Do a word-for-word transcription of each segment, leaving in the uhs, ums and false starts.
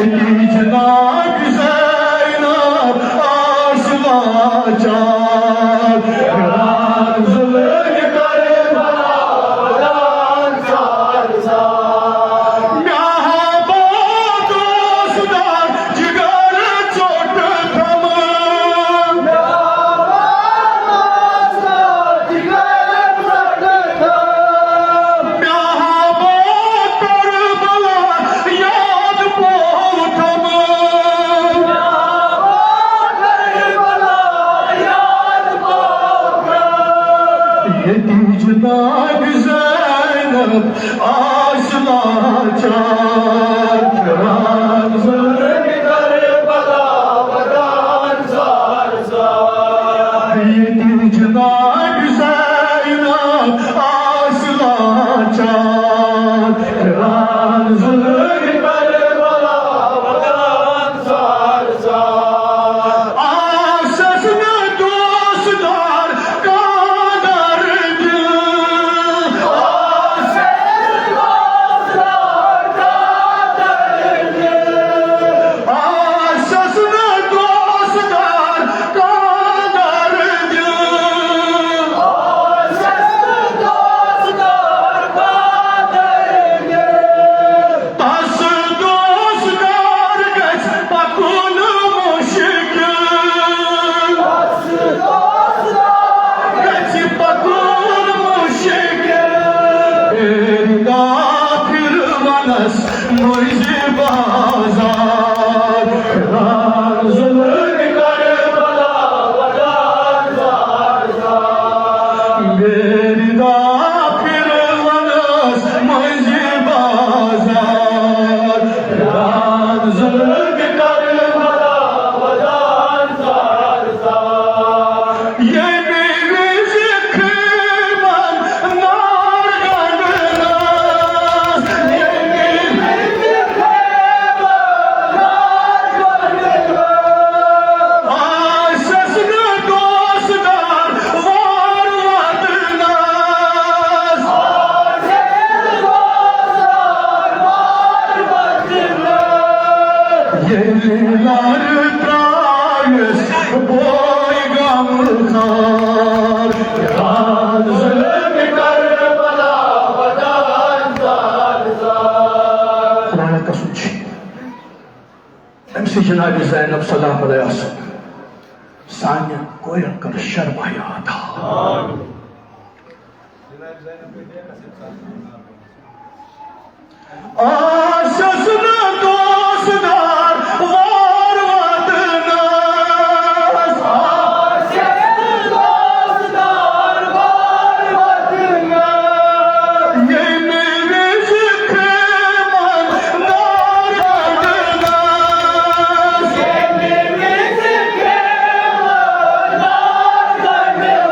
جناب زینب آس لاچار، رازلٕنۍ کربلا ودان زار زار۔ مےٚ ہا بوٗز دوستار جگر ژوٚٹ تھمہٕ۔ مےٚ ہا بوٗز کربلا یاد پوٚو تھمہٕ۔ ییٚتہِ جناب زینب آس لاچار، رازلٕنۍ کربلا ودان زار زار۔ ییٚتہِ جناب زینب آس لاچار، رازلٕنۍ کربلا ودان زار زار۔ آسس نہٕ دوستار قادر دل۔ آسس نہٕ دوستار قادر دل۔ تس دوستار گژھِ پکُن مشکل۔ گژھِ پکُن مشکل۔ بیردا پھرونس مٔنٛزِ بازار۔ رازلٕنۍ کربلا ودان زار زار۔ بیردا پھرونس مٔنٛزِ بازار۔ رازلٕنۍ کربلا ودان زار زار۔ ییٚمہِ وِزِ خیمن نار گنٛڈنس، ییٚمہِ وِزِ خیمن نار گنٛڈنس، آسس نہٕ دوستار وار ودنس۔ ییٚلہِ لَرٕ ترٛایَس بوے غمخوار، رازلٕنۍ کربلا ودان زار زار۔ خدایا قسم چھِ، أمۍ سٕے جناب زینب سلام علیہا سٕنٛدۍ سانٮ۪ن کورٮ۪ن کٔر شرم حیا عطا۔ آسس نہٕ دوستار وار ودنس۔ آسس نہٕ دوستار وار ودنس۔ ییٚمہِ وِزِ خیمن نار گنٛڈنس۔ ییٚمہِ وِزِ خیمن نار گنٛڈنس۔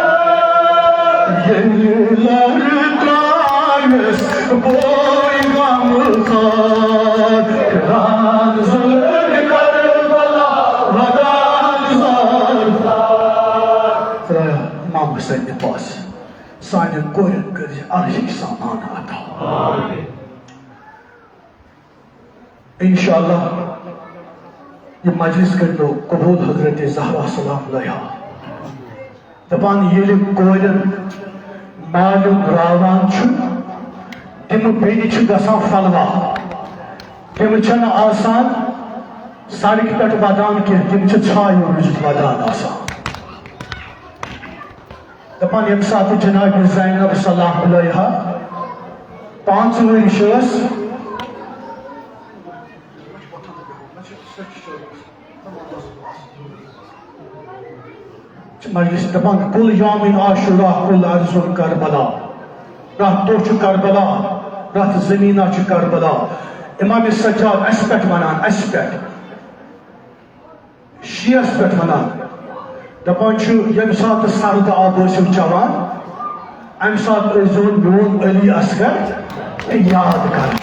ییٚلہِ لَرٕ ترٛایَس بوے غمخوار، رازلٕنۍ کربلا ودان زار زار۔ خدایا، امام حسینہِ پاس سانٮ۪ن کورٮ۪ن کٔرۍ زِ عرشٕکۍ سامان عطا۔ انشاءاللہ یہِ مجلس کٔرۍتو قبول حضرت زہرا سلام علیہا۔ دپان ییٚلہِ کورٮ۪ن مالیُن راوان چھُ، تِم بیٚنہِ چھِ گژھان پھلوا۔ تِم چھَنہٕ آسان سڑکہِ پٮ۪ٹھ ودان کینٛہہ، تِم چھِ ژھایو روٗزِتھ ودان آسان۔ دپان ییٚمہِ ساتہٕ جناب زینب سلام علیہا پانٛژھ ؤرِش ٲس، مجلس دپان، کل یوم عاشورا کل ارض کربلا، پرٛٮ۪تھ دۄہ چھُ کربلا، پرٛٮ۪تھ زٔمیٖنا چھُ کربلا۔ امام سجاد اَسہِ پٮ۪ٹھ ونان، اَسہِ پٮ۪ٹھ۔ شیعس پٮ۪ٹھ ونان، دپان چھُ، ییٚمہِ ساتہٕ سرد آب ٲسِو چٮ۪وان، امہِ ساتہٕ ٲسۍزیون میون علی اصغر یاد کران۔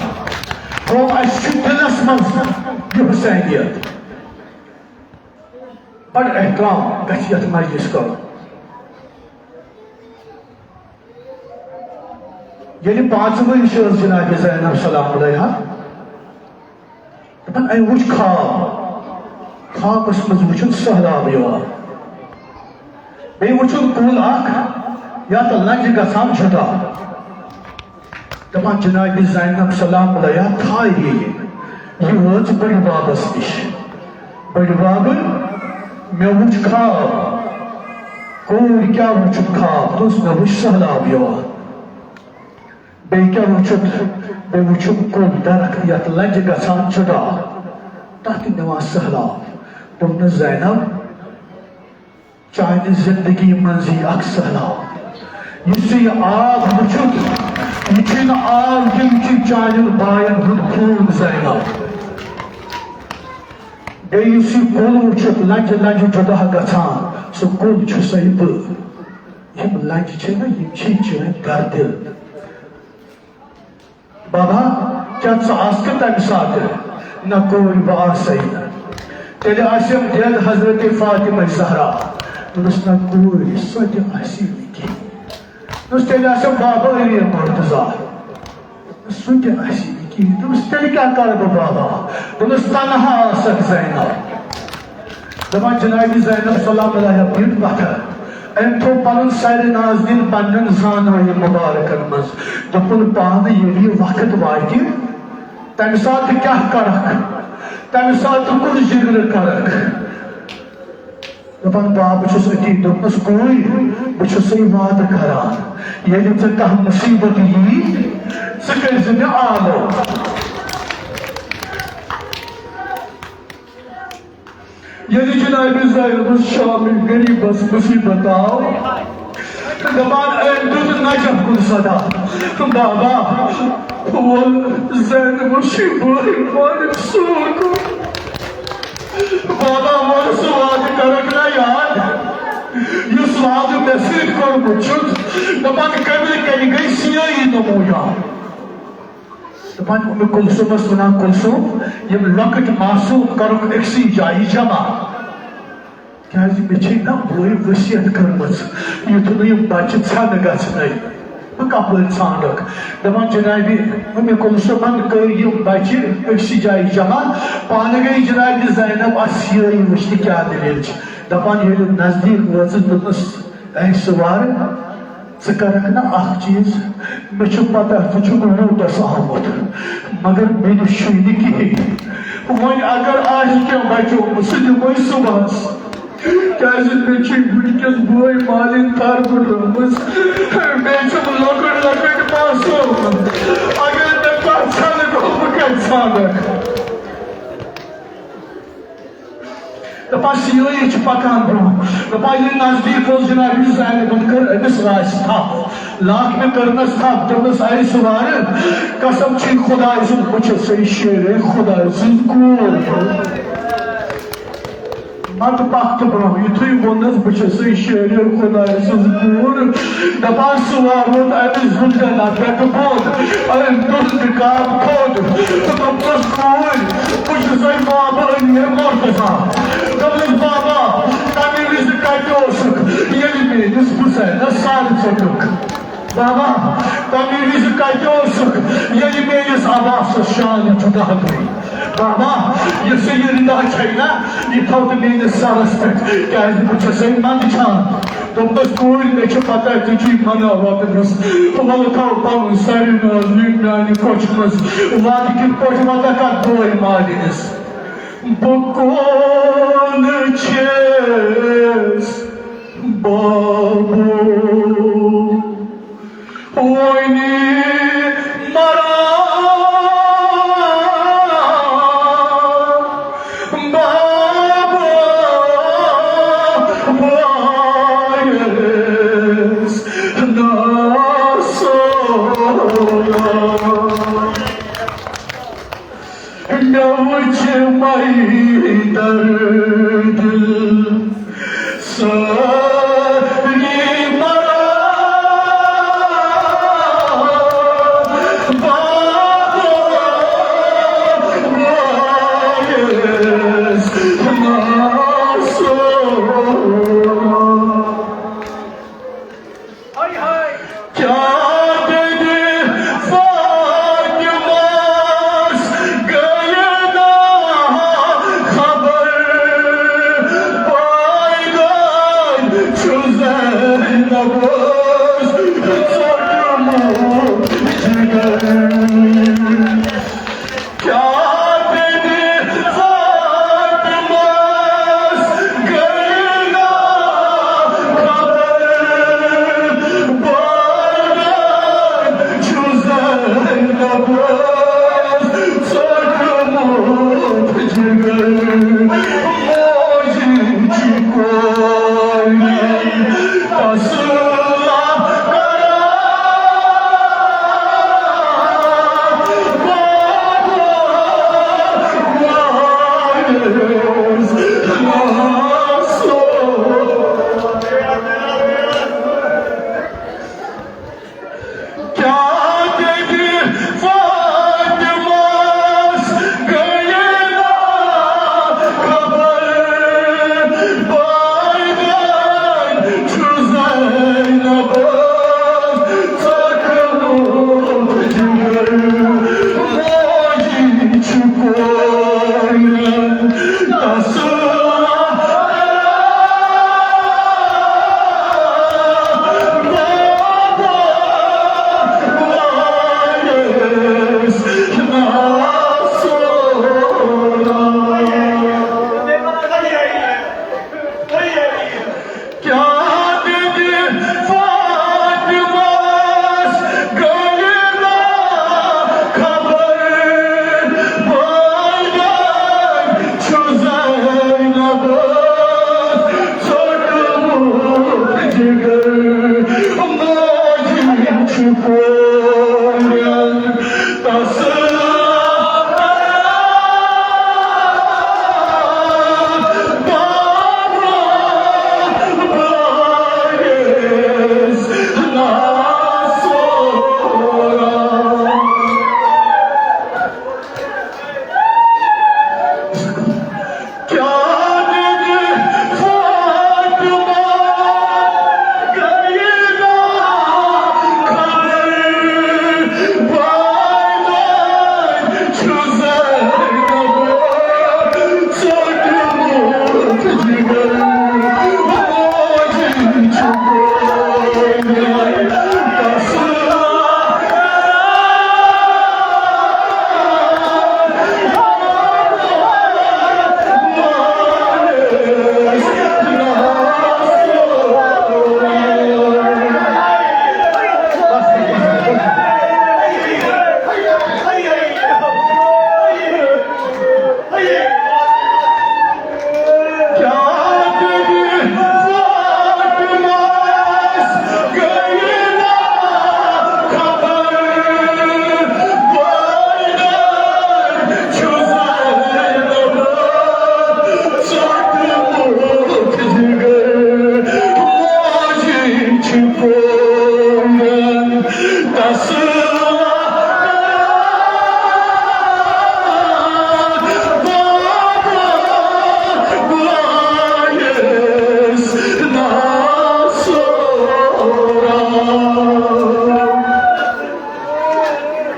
گوٚو، اسہِ چھُ دِلس منٛز یہِ حسینیت۔ بڑٕ احترام گژھِ یتھ مجلس کرُن۔ ییٚلہِ پانٛژھ ؤرِش ٲس جناب زینب سلام علیہا، تہٕ أمۍ وُچھ خواب، خوابس منٛز وُچھُن سہلاب یِوان، بیٚیہِ وُچھُن کُل اکھ یتھ لنجہِ گژھان جدا۔ دپان جناب زینب سلام علیہا تھایہِ یہِ، یہِ وٲژ بٔڈِ بابس نِش۔ بٔڈِ بابہٕ، مےٚ وُچھ خواب۔ کوٗر، کیٛاہ وُچھُتھ خواب؟ دوٚپُس، مےٚ وُچھ سہلاب یِوان۔ بیٚیہِ کیٛاہ وُچھُتھ؟ بیٚیہِ وُچھُم کُل درخت یتھ لنجہِ گژھان جدا، تتھ تہِ نِوان سہلاب۔ دوٚپنس، زینب، چانہِ زندگی منٛز یی اکھ سہلاب۔ یُس ژےٚ یہِ آب وُچھُتھ، یہِ چھُے نہٕ آب، یِم چھِ چانٮ۪ن باین ہُنٛد خوٗن، زینب۔ بیٚیہِ یُس یہِ کُل وُچھُتھ لنجہِ لنجہِ جدا گژھان، سُہ کُل چھُسَے بہٕ۔ یِم لنجہِ چھِ نہ، یِم چھِ چٲنۍ دردِل۔ بابا، کیٛاہ ژٕ آسکھٕ تَمہِ ساتہٕ؟ نہ کوٗر، بہٕ آسَے نہٕ۔ تیٚلہِ آسٮ۪م دٮ۪د حضرت فاطمہ زہرا۔ دوٚپُس، نہ کوٗر، سۄ تہِ آسی نہٕ کِہیٖنۍ۔ دوٚپُس، تیٚلہِ آسٮ۪م بابا علی مرتضیٰ۔ سُہ تہِ آسی نہٕ کِہیٖنۍ۔ دوٚپُس، تیٚلہِ کیٛاہ کَرٕ بہٕ بابا؟ دوٚپُس، تنہا آسَکھ زینب۔ دپان جناب زینب سلام علیہا بیٖٹھ پتھر۔ أمۍ تھوٚو پنُن سرِ نازنیٖن پننٮ۪ن زانوَن مبارکن منٛز۔ دوٚپُن، پانہٕ ییٚلہِ یہِ وقت واتہِ، تمہِ ساتہٕ کیٛاہ کرکھ؟ تمہِ ساتہٕ کُس جگرٕ کرکھ؟ دپان، بابہٕ چھُس أتی۔ دوٚپمَس، کوٗرِ، بہٕ چھُسَے وعدٕ کران، ییٚلہِ ژےٚ کانٛہہ مُصیٖبت یی، ژٕ کٔرۍ زِ مےٚ آلو۔ ییٚلہِ جنابِ زینبس شامہِ غریٖبس مُصیٖبت آو، تہٕ دپان، أمۍ دیُت نجف کُن صدا، بابا، وول زینبس چھُے بٲے مالِک سوٗر گوٚمُت۔ بابا، وول سُہ وعدٕ کرکھ نا یاد، یُس وعدٕ مےٚ سۭتۍ کوٚرمُت چھُتھ۔ دپان، قبرِ کنہِ گٔے سیٲہی نموٗیان۔ دپان، اُمہِ کلثومس ونان، کلثوم، یِم لۄکٕٹۍ معصوم کرُکھ أکسٕے جایہِ جمع۔ کیازِ مےٚ چھے نہ بٲے وصیت کٔرمٕژ، یُتھ نہٕ یِم بچہِ ژھٮ۪نہٕ گژھنَے۔ بہٕ کپٲرۍ ژھانڈکھ؟ دپان، جنابِ، اُمہِ کلثومن کٔرۍ یِم بچہِ أکسٕے جایہِ جمع۔ پانہٕ گٔے جنابِ زینب اتھ سیٲہی وٕچھنہِ کیٛاہ دٔلیٖل چھِ۔ دپان، ییٚلہِ نزدیٖک وٲژٕس، دوٚپنس، اے سوارٕ، ژٕ کرکھ نا اکھ چیٖز، مےٚ چھُ پتہ ژٕ چھُکھ لوٗٹس آمُت، مگر مےٚ نِش چھُے نہٕ کِہیٖنۍ۔ وۄنۍ اگر آسہِ کینٛہہ بچومُت، سُہ دِمے صُبحس، کیازِ مےٚ چھُے وٕنکیٚس بٲے مالِنۍ تھر پھٕٹرٲومٕژ، بیٚیہِ چھُم لۄکُٹ لۄکُٹ معصوم، اگر مےٚ کانٛہہ ژھٮ۪نہٕ گوٚو، بہٕ کتہِ ژھانڈکھ؟ دپان، سیٲہی چھِ پکان برونٛہہ۔ دپان، ییٚلہِ نزدیٖک اوس جناب زینبن، کٔر أمِس راسہِ تھپھ۔ لاکھ مےٚ کٔرنس تھپھ، دوٚپنس، اے سوارٕ، قسم چھُے خداے سُنٛد، بہٕ چھسے شیرے خداے سٕنٛز کوٗر۔ مت پکھ تہٕ برونٛہہ، یُتھُے ووٚننس، بہٕ چھسے شیرے خداے سٕنٛز کوٗر، دپان، سُہ ووت أمِس زُلجنہ پٮ۪ٹھٕ بۄن، أمۍ دوٚر نقاب تھوٚد تہٕ دوٚپنس، کوٗر، بہٕ چھُسے بابا علی مرتضیٰ۔ دوٚپنس، بابا، تمہِ وِزِ کتہِ اوسُکھ، ییٚلہِ میٲنِس حسینس سر ژوٚٹُکھ؟ بابا، تمہِ وِزِ کتہِ اوسُکھ، ییٚلہِ میٲنِس عباسس شان جدا گٔے؟ بابا، یُس یہِ ردا چھے نا، یہِ تھاو تہٕ میٲنِس سرس پٮ۪ٹھ، کیازِ بہٕ چھسے منٛدچھان۔ دوٚپمس، کوٗر، مےٚ چھِ پتہ ژےٚ چھُے منع وطنس، وَلہٕ تھاو پنُن سر نازنیٖن میانہِ کۄچھِ منٛز۔ وعدٕ کِتھ پٲٹھۍ وطن کتھ بٲے مالِنِس؟ بہٕ کون چھَس بابو؟ وۄنۍ مران بابا بٲیِس ناسولا۔ مےٚ وٕچھ مَے دَرد دِل سٲری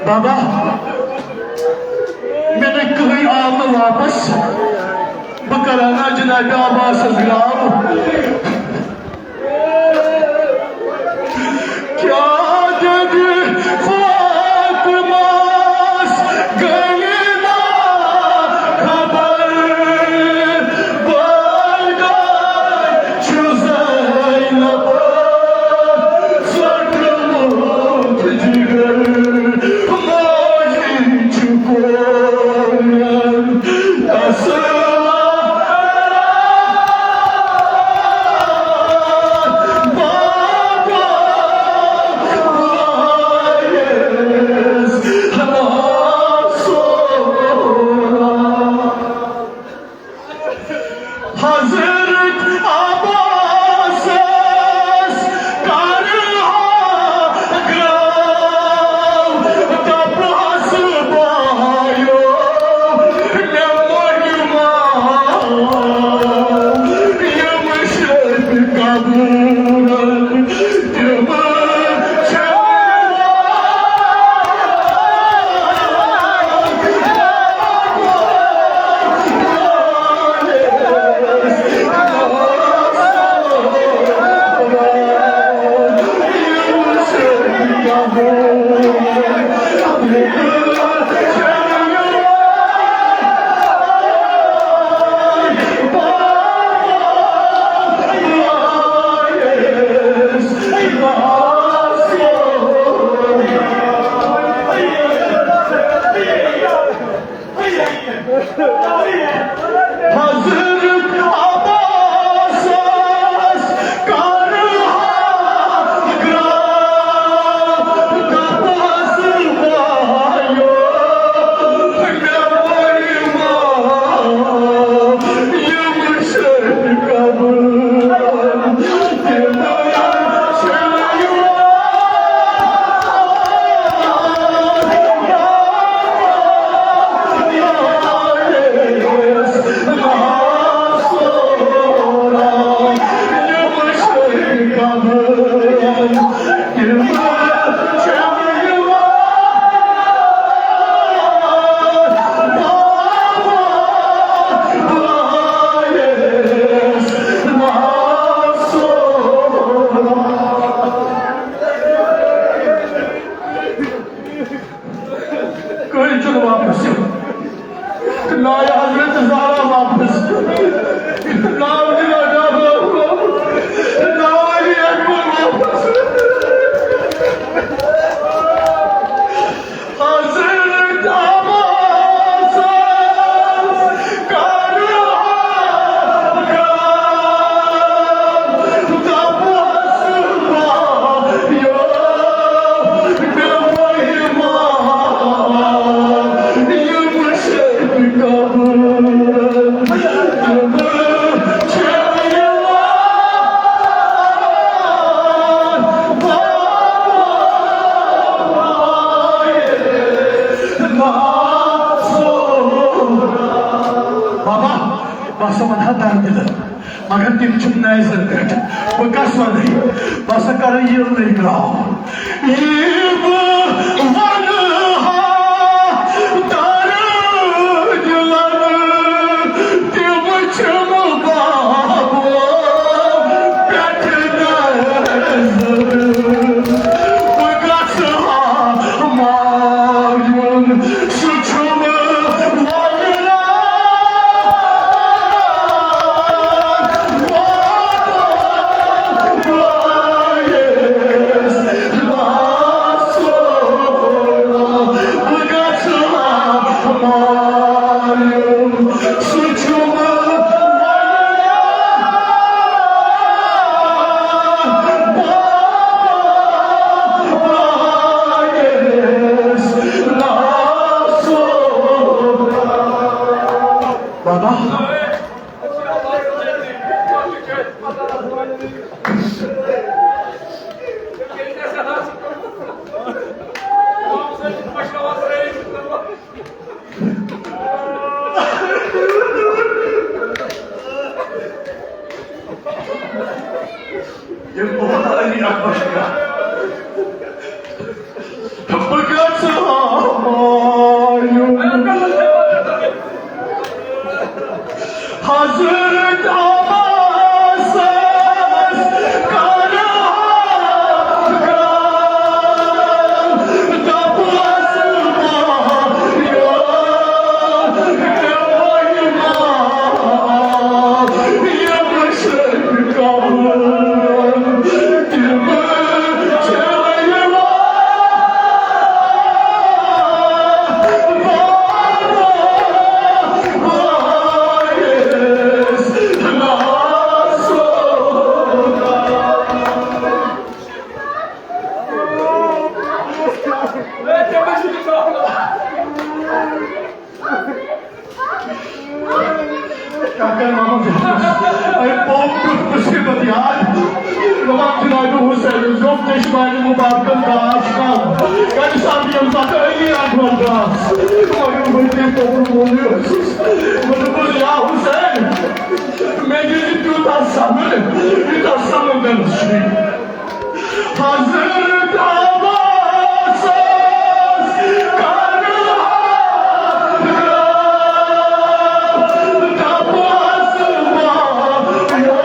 بابا، مےٚ نہٕ کٕہٕنۍ آو نہٕ واپس۔ بہٕ کرٕ ہا نا جناب عباسس گرٛام۔ کیٛاہ دٔلیٖل فاطمس گٔے نا خبر؟ بٲے بٲے چھُ زینب ژوٚٹمُت جگر۔ تِم چھِ نظر پٮ۪ٹھ۔ بہٕ کَس وَنہٕ؟ بہٕ ہسا کَرٕ یہِ نٔے گرٛاو۔ یہِ بہٕ وَنہٕ ہا دَرٕ دِلَن، تِم چھِم بابو پٮ۪ٹھ نظر۔ بہٕ گژھٕ ہا مایُن، سُہ چھُم وَنان۔ بابا۔ ییٚلہِ محمد علی اکبر چھُ کران، بہٕ گژھٕ ہا مایوس۔ حضرت عباسس کرٕ ہا گران، دپہس مایوس۔ کیٛاہ کرٕ محمد جان؟ اے پوٚپ کیُتھ مُصیبت یاد۔ دَپان جناب حسین، زیوٗٹھ چشمانہِ مُبارکن گاش کم۔ کمہِ ساتہٕ ییٚمہِ ساتہٕ علی اکبر درٛاس۔ مگر بہٕ تہِ پوٚپُن ووٚنُے اوسُس۔ مےٚ دوٚپُس، یا حسین، مےٚ دِژ تیوٗتاہ صبر، یوٗتاہ سمندرس چھُے۔ حضرت عباسس کرٕ ہا گران، دپہس مایوس۔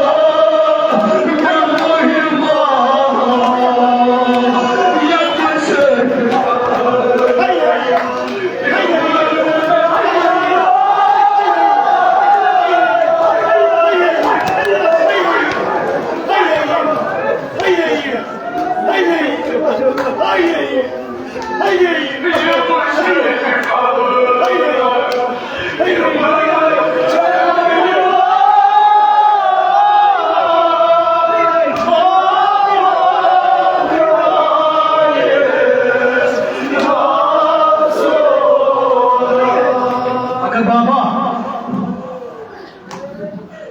مگر بابا،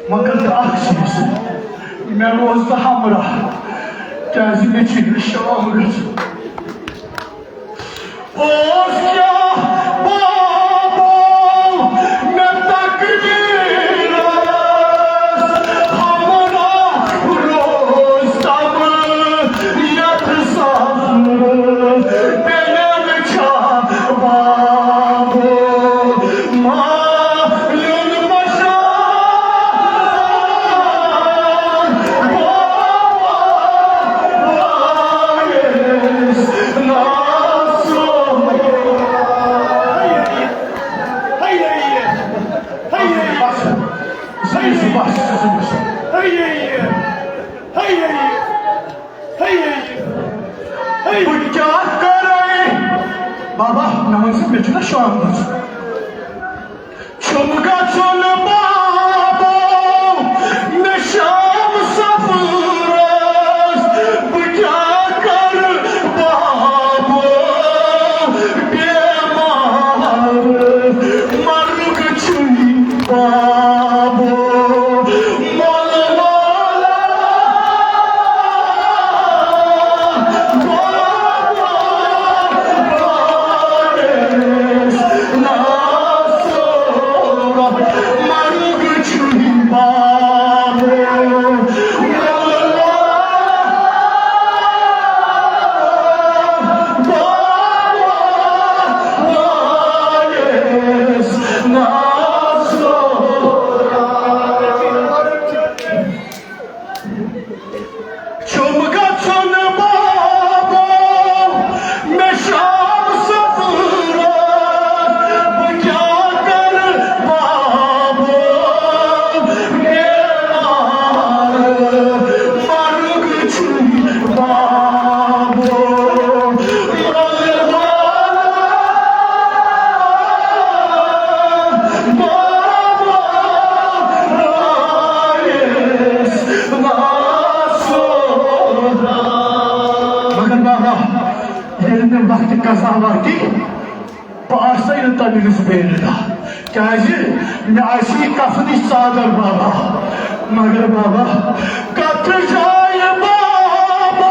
مگر تہٕ اکھ چیٖز، مےٚ روز نہٕ ہمراہ، کیٛازِ مےٚ چھِ شام گژھان۔ اوس کیٛاہ بابو مےٚ تقدیٖرس، ہمراہ روز تم یتھ سفرس، پیٚیَم چھا بابو مالُن مشان۔ بابو وٲرِث ناصر۔ بس، بس، بس۔ بہٕ کیٛاہ کرے؟ بابا، مےٚ وَن ژٕ، مےٚ چھُنہ شام گژھُن؟ چھُم گژھُن بابو، مےٚ شام سفرس۔ بہٕ کیٛاہ کرٕ بابو، بیمار مرُک چھُے بابو۔ مےٚ وقتِ قضا واتی، بہٕ آسَے نہٕ تَمہِ وِزِ بے نِدا۔ کیٛازِ؟ مےٚ آسہِ یہِ کفنٕچ ژادر بابا۔ مگر بابا، کتھ جایہِ بابا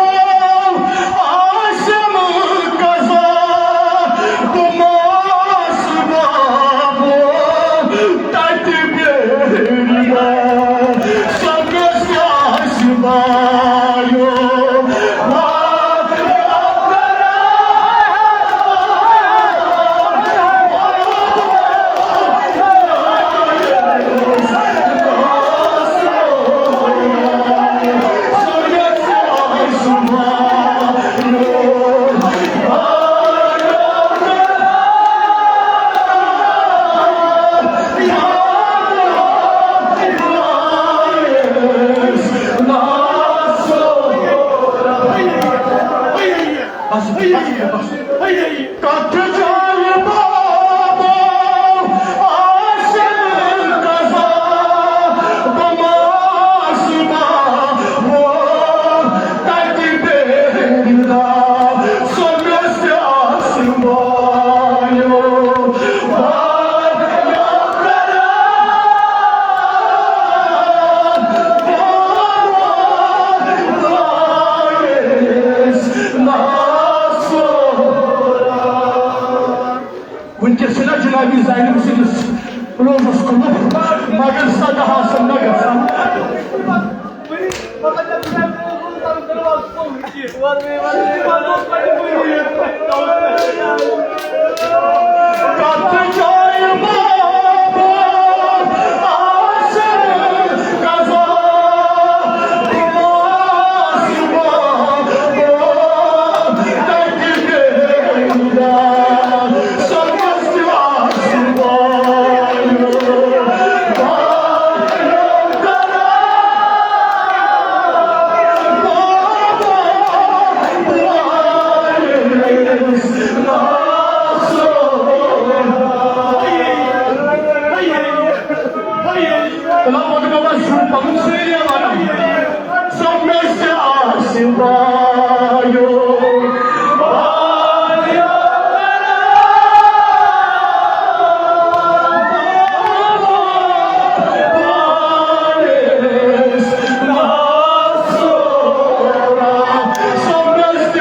آسٮ۪م قضا، بہٕ ما آسہٕ بابا تتہِ بے نِدا۔ سۄ گٔژھ آسہِ بایو۔ کتھ جایہِ بابا آسہِ قضا، بہٕ ما آسہٕ بابا تتہِ بے نِدا۔ سۄ گٔژھ آسٕنۍ بایو، بایو قرار، بابا بایس ناصر۔ وٕنکیٚس چھِنہ جنابی زینب سٕنٛدِس روزس کُنُتھ، مگر سۄ نہ آسن نہ گژھان۔ کتھ جایہِ بابا آسن قضا، بہٕ ما آسہٕ بابا تتہِ بے نِدا۔ سۄ گٔژھ آسٕنۍ بایو، بایو قرار، بابا بایس ناصر۔ تلا وقت بابا شروع پکن سیریا والا۔ سۄ گٔژھ آسٕنۍ بایو، بایو قرار، بایس ناصر۔ سۄ گٔژھ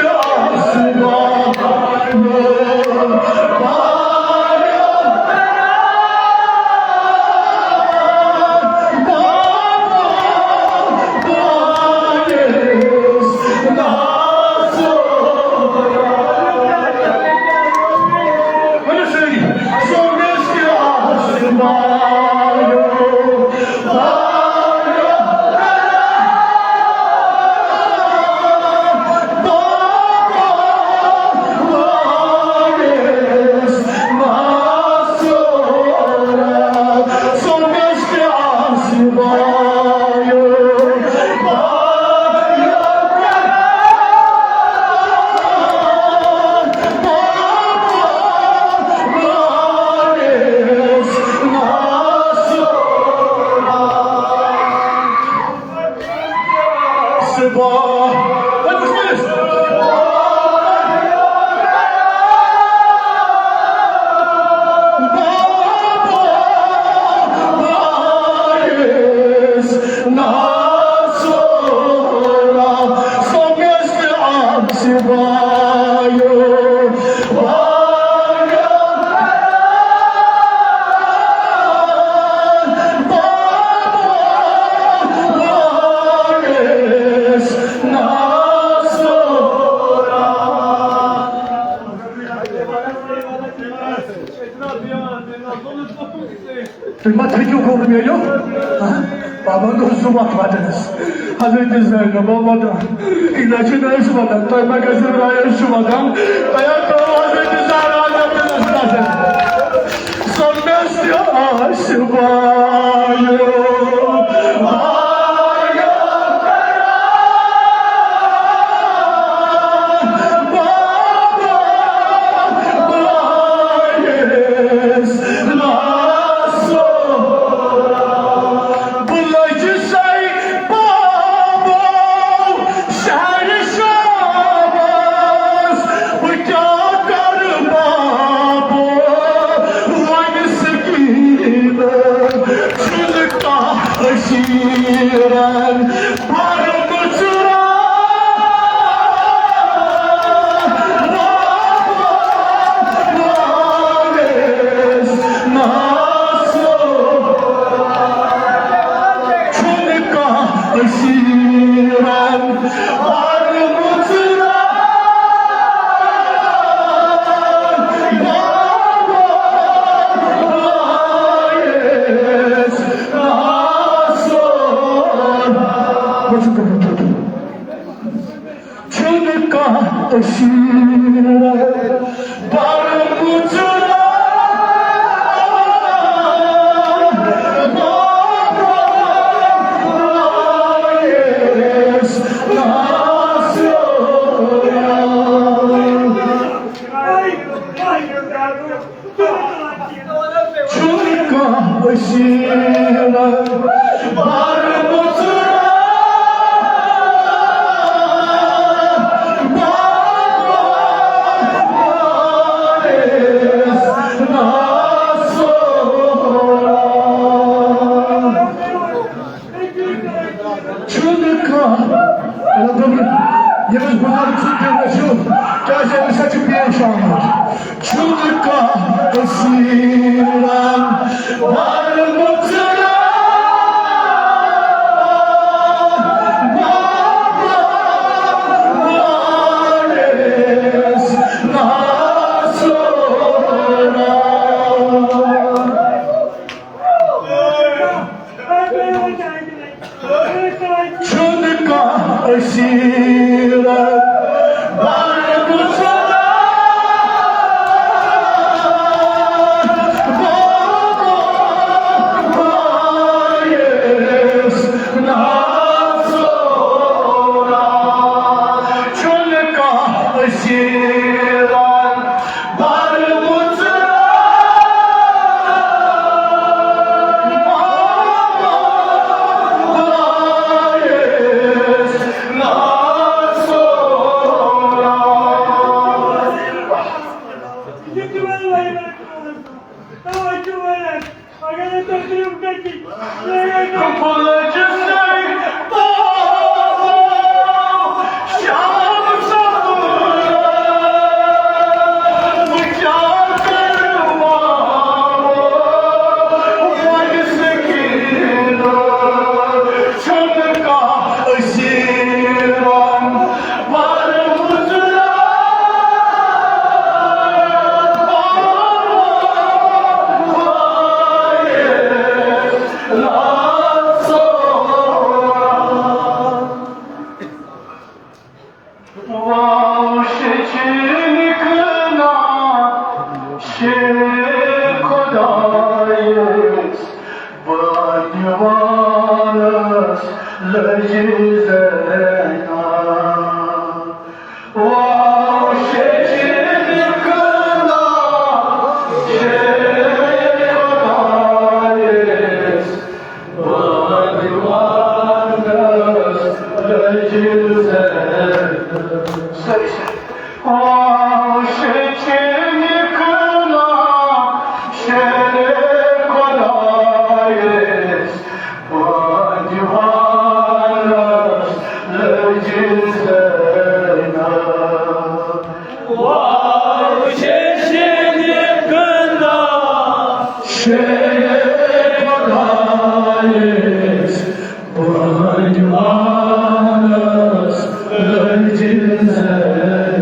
آسٕنۍ بایو، بایو تُہۍ ما تھٔکِو گوٚو میٛٲنیو؟ ہاں؟ بابا گوٚو سُہ وَتھ وَتَنَس۔ حضرت زینب، بابا، یہِ نہ چھُ نہٕ أسۍ وَنان، تۄہہِ ما گژھِو راے، أسۍ چھِ وَنان، تۄہہِ ہا ترٛٲو حضرت زہرا نَفسَس نظر۔ سۄ مےٚ سۭتۍ آسہِ وایو، وایو قرار، بابا، بابا، بہٕ لٔجِسَے بابو شہرِ شاباس، بہٕ کیٛاہ شیرن پرمٕژ راتھ، ناوس ناسو۔ چھُنہٕ کانٛہہ أسیٖرن پرمٕژ راتھ، ناوس ناسو۔ چھُنہٕ کانٛہہ أسیٖرن پرمٕژ راتھ، ناوس ناسو۔ چھُنہٕ کانٛہہ أسیٖرن پرمٕژ راتھ، ناوس ناسو۔ چھُنہٕ کانٛہہ، مطلب، ییٚمِس بُزرگ سُنٛد دِل رٔچھِو، کیٛازِ أمِس چھُ پیش آمُت۔ چھُنہٕ کانٛہہ أسیٖرن پرمٕژ راتھ، ناوس ناسو۔ چھُنہٕ کانٛہہ أسیٖرن پرمٕژ راتھ، ناوس ناسو۔ چھُنہٕ کانٛہہ أسیٖرن پرمٕژ راتھ، ناوس ناسو۔ واو شیچنکنا شیر خدایس، بانیوانس لجی زینا۔ واو شیچنکنا شیر خدایس، شیر خدایس، بانیوانس لجی زینا۔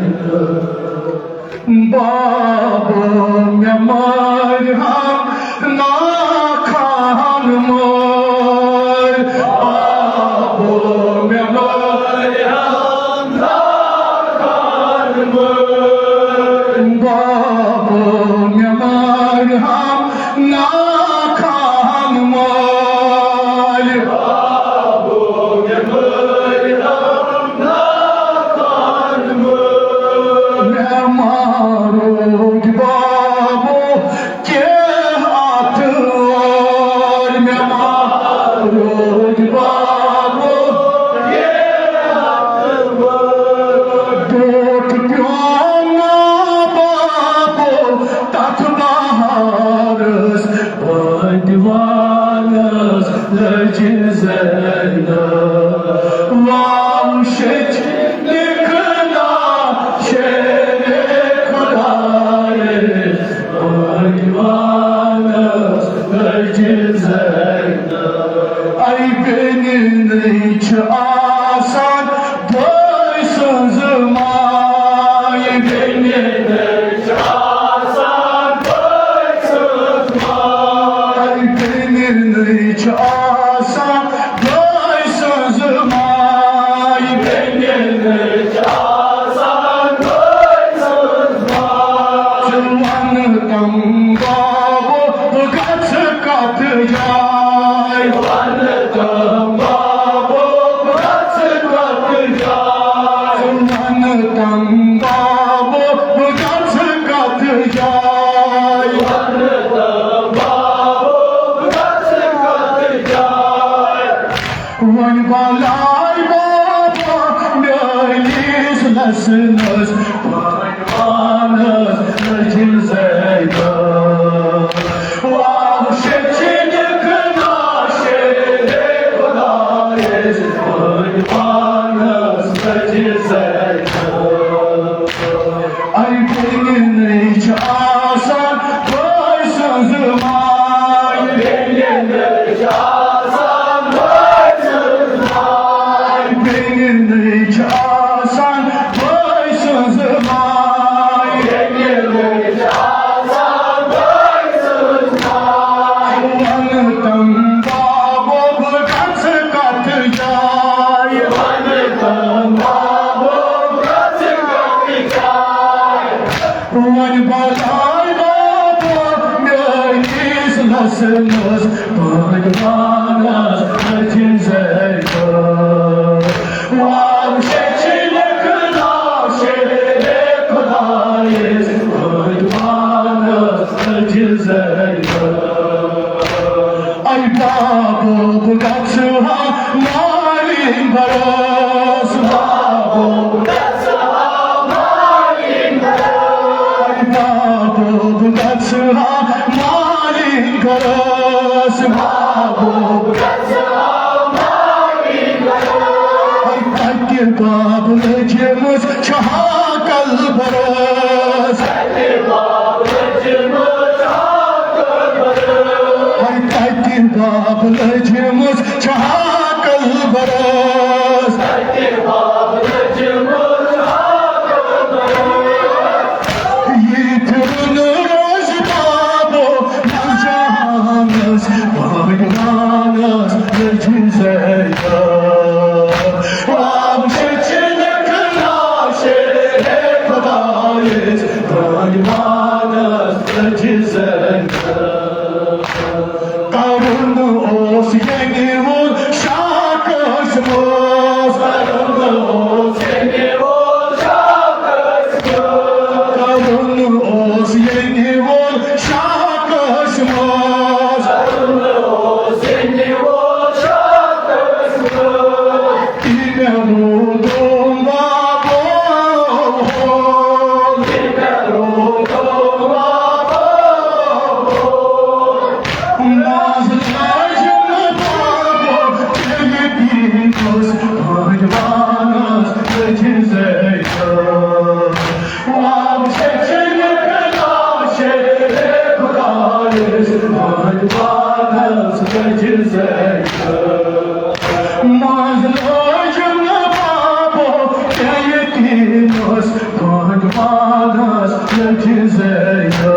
تم بابو، بہٕ گژھٕ کتھ جایہِ؟ وَنہٕ تم بابو، بہٕ گژھٕ کتھ جایہِ؟ وۄنۍ بلاے بابا میٲنِس لسنس، وۄنۍ وانس لٔجِن زیدہ۔ واو شچنک ناشے خدایس، وۄنۍ وانس لٔجِن زیدہ۔ اے بیٚنہِ نٔے چھِ آسان بٲے سٕنٛز ماے۔ بیٚنہِ نٔے چھِ آسان بٲے سٕنٛز ماے۔ بیٚنہِ نٔے چھِ آسان بٲے سٕنٛز ماے۔ بیٚنہِ نٔے چھِ آسان بٲے سٕنٛز ماے۔ وَنہٕ تم بابو، بہٕ گژھٕ کتھ جایہِ؟ وَنہٕ تم بابو، بہٕ گژھٕ کتھ جایہِ؟ وۄنۍ بلاے بابا میٲنِس لسنس، وۄنۍ وانس لٔجِن زیدہ۔ واو شچنک ناشے خدایس، وۄنۍ وانس لٔجِن زیدہ۔ اے بابو، بہٕ گژھٕ ہا مالِنۍ بروس، بابو، بہٕ گژھٕ ہا مالِنۍ بروس۔ اے بابو، بہٕ گژھٕ ہا مالِنۍ بروس، بابو، بہٕ گژھٕ ہا مالِنۍ بروس۔ اے تتہِ بابہٕ لٔجمٕژ چھِ ہاکل بروس۔ ہاے تتہِ باب لٔجمٕژ چھِ ہاکل بروس۔ یہِ پھِرُن روزِ بابو نوجوانس، بٲگوانس لٔجہِ زیدہ۔ واب شچنک ناشے خدایس، بٲگوانس لٔجہِ زیدہ۔ کرُن اوس ییٚمہِ وُل شاہ قٲسمس۔ کرُن اوس ییٚمہِ وُل شاہ قٲسمس۔ کرُن اوس ییٚمہِ وُل شاہ قٲسمس۔ کرُن اوس ییٚمہِ وُل شاہ قٲسمس۔ تہِ مےٚ روٗدُم بابو ہول۔ تہِ مےٚ روٗدُم بابو ہول۔ منٛز لٲجِم بابو تیٚلہِ دیٖنَس، بٲگوانَس لٔجِن زیدہ۔ واب شچنک ناشے خدایس، بٲگوانَس لٔجِن زیدہ۔ منٛز لٲجِم بابو تیٚلہِ دیٖنَس، بٲگوانَس لٔجِن زیدہ۔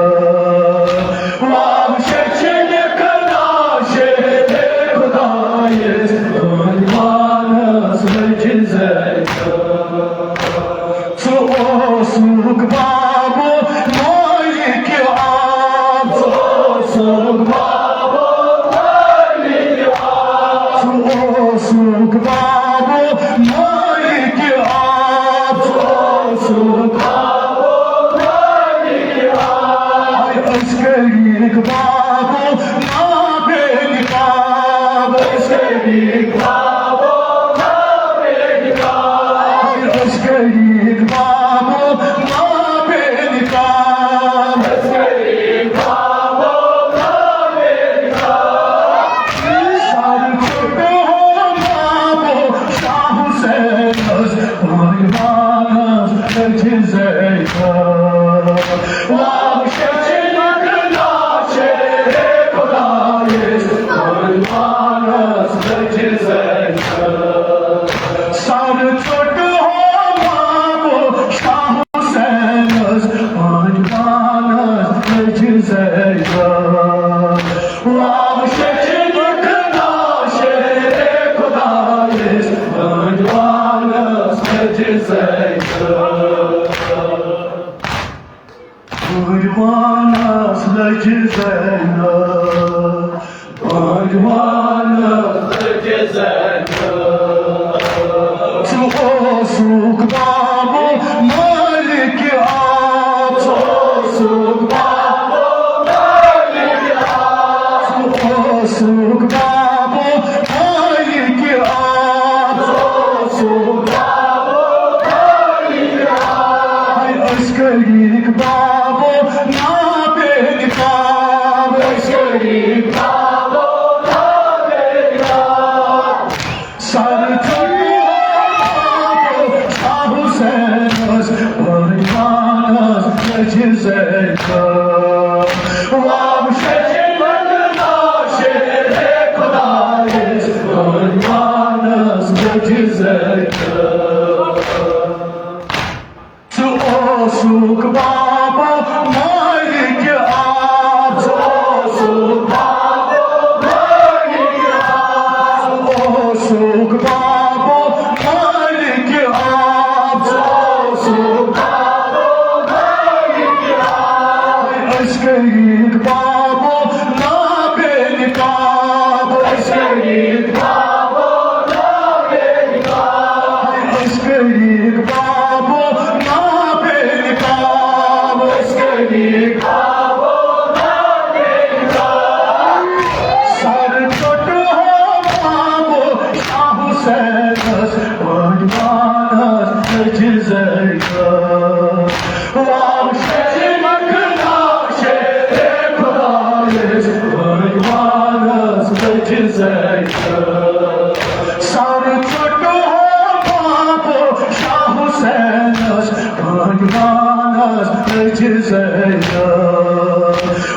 واب شچنک ناشے خدایس، بٲگوانَس لٔجِن زیدہ۔ ژٕ اوسُکھ بابو مٲلِکِ آب۔ ژٕ اوسُکھ بابو مٲلِکِ آب۔ ژٕ اوسُکھ بابو مٲلِکِ آب۔ ژٕ اوسُکھ بابو مٲلِکِ آب۔ اے أسۍ کٔرِکھ بابو نابے نقاب۔ أسۍ کٔرِکھ بابو نابے نقاب۔ اے أسۍ کٔرِکھ بابو نابے نقاب۔ أسۍ کٔرِکھ بابو نابے نقاب۔ سر ژوٚٹ ہو بابو شاہ حسینس، پہلوانس لٔجہِ زیدہ۔ واب شچنک ناشے خدایس، پہلوانس لٔجہِ زیدہ۔ سر ژوٚٹ ہو بابو شاہ حسینس، پہلوانس لٔجہِ زیدہ۔ واب شچنک ناشے خدایس، پہلوانس لٔجہِ زیدہ۔ پہلوانس لٔجہِ زیدہ۔ پہلوانس لٔجہِ زیدہ۔ ژٕ اوسُکھ بابو بابو نابینا، شریف بابو نابینا۔ سر ژٔٹِو بابو شاہ حسینس، پہلوانس لٔجہِ زینب۔ واو شجہِ مقدار شیرِ خدایس، پہلوانس لٔجہِ زینب۔ ژٕ اوسُکھ بابو مالِکِ آب، ژٕ اوسُکھ بابو مالِکِ آب، ژٕ اوسُکھ بابو مالِکِ آب، ژٕ اوسُکھ بابو مالِکِ آب۔ أسۍ گٔیِکھ بابو نابینا، أسۍ گٔیِکھ بابو نابینا، أسۍ گٔیِکھ بابو نابینا، أسۍ گٔیِکھ بابو نابینا۔ سر ژوٚٹ ہو بابو شاہ حسینس، پہلوانس لٔجہِ زینب۔ واو شجہِ مقدار شیرِ خدایس، پہلوانس لٔجہِ زینب۔ سر ژوٚٹ ہو بابو شاہ حسینس، پہلوانس لٔجہِ زینب۔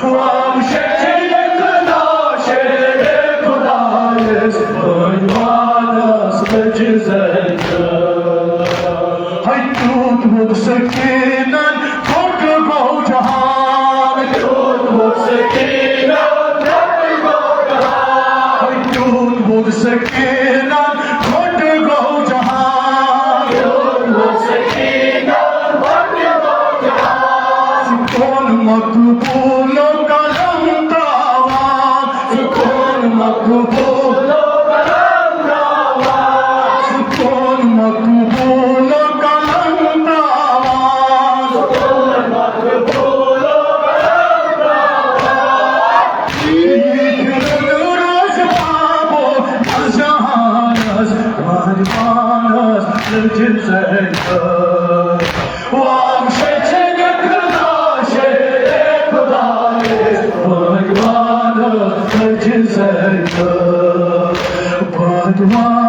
واو شجہِ مقدار شیرِ خدایس، پہلوانس لٔجہِ زینب۔ ہے تیوٗت ووٚن سکیٖنن، کھوٚٹ گوٚو جہان۔ تیوٗت ووٚن سکیٖنن، کھوٚٹ گوٚو جہان۔ ہے تیوٗت ووٚن سکیٖنن، کھوٚٹ گوٚو جہان۔ تیوٗت ووٚن سکیٖنن، کھوٚٹ گوٚو جہان۔ سکوٗن مقبوٗل قلم تراوان۔ سکوٗن مقبوٗل قلم تراوان۔ سکوٗن مقبوٗل قلم تراوان۔ سکوٗن مقبوٗل قلم تراوان۔ یہِ کِرن روزِ بابو جہانس، پہلوانس لٔجہِ زینب۔ واو شجہِ مقدار شیرِ خدایس، پہلوانس لٔجہِ زینب۔ پہلوان